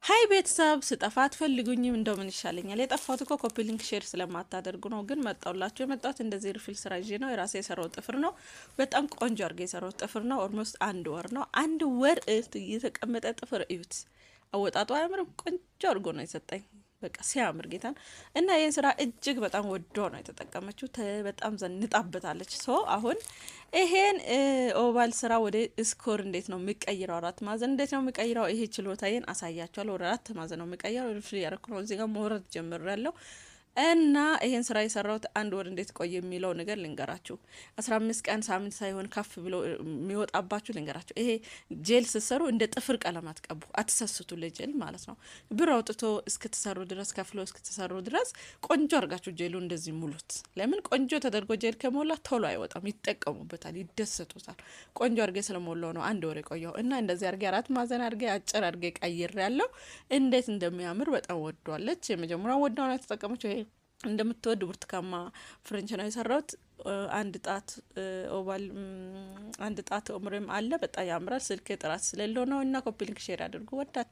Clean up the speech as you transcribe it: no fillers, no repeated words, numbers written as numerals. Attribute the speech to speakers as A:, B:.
A: Hi ቤተሰብ፣ ስጠፋ አትፈልጉኝም። እንደው ምን ይሻለኛል? የጠፋሁት እኮ copy link share ስለማታደርጉ ነው። ግን መጣሁላችሁ። የመጣሁት እንደዚህ refill ስራ ይዤ ነው። የራሴ የሰራው ጥፍር ነው። በጣም ቆንጆ አድርጌ የሰራው ጥፍር ነው። Almost አንድ ወር ነው። አንድ ወር የተቀመጠ ጥፍር እዩት። አወጣጡ አያምርም? ቆንጆ አድርጎ ነው የሰጠኝ። በቃ ሲያምር ጌታን። እና ይህን ስራ እጅግ በጣም ወዶ ነው የተጠቀመችው። በጣም ዘንጣበታለች። So አሁን ይሄን oval ስራ ወደ square እንዴት ነው የሚቀይረው? አራት ማዕዘን እንዴት ነው የሚቀይረው? ይሄ ችሎታዬን አሳያቸዋለሁ። ወደ አራት ማዕዘን ነው የሚቀይረው። Refill ያደረኩ ነው። እዚህ ጋር መውረድ ጀምሬያለሁ። እና ይሄን ስራ የሰራሁት አንድ ወር እንዴት ቆየ የሚለው ነገር ልንገራችሁ። 15 ቀን፣ ሳምንት ሳይሆን ከፍ ብሎ የሚወጣባችሁ ልንገራችሁ። ይሄ ጄል ስትሰሩ እንደ ጥፍር ቀለም አትቀቡ፣ አትሰስቱ። ለጄል ማለት ነው። ብር አውጥቶ እስክትሰሩ ድረስ፣ ከፍሎ እስክትሰሩ ድረስ ቆንጆ አድርጋችሁ ጄሉ እንደዚህ ሙሉት። ለምን? ቆንጆ ተደርጎ ጄል ከሞላ ቶሎ አይወጣም፣ ይጠቀሙበታል፣ ይደሰቱታል። ቆንጆ አድርጌ ስለሞላው ነው አንድ ወር የቆየው። እና እንደዚህ አድርጌ አራት ማዕዘን አድርጌ አጭር አድርጌ ቀይሬያለሁ። እንዴት እንደሚያምር በጣም ወዷለች። የመጀመሪያው ወዳው ነው የተጠቀመችው። ይሄ እንደምትወድ ብርቱካማ French ነው የሰራሁት። አንድ ጣት oval፣ አንድ ጣት ombre ም አለ። በጣም ያምራል። ስልክ ጥራት ስለሌለው ነው። እና copy link share አድርጉ። ወዳችሁ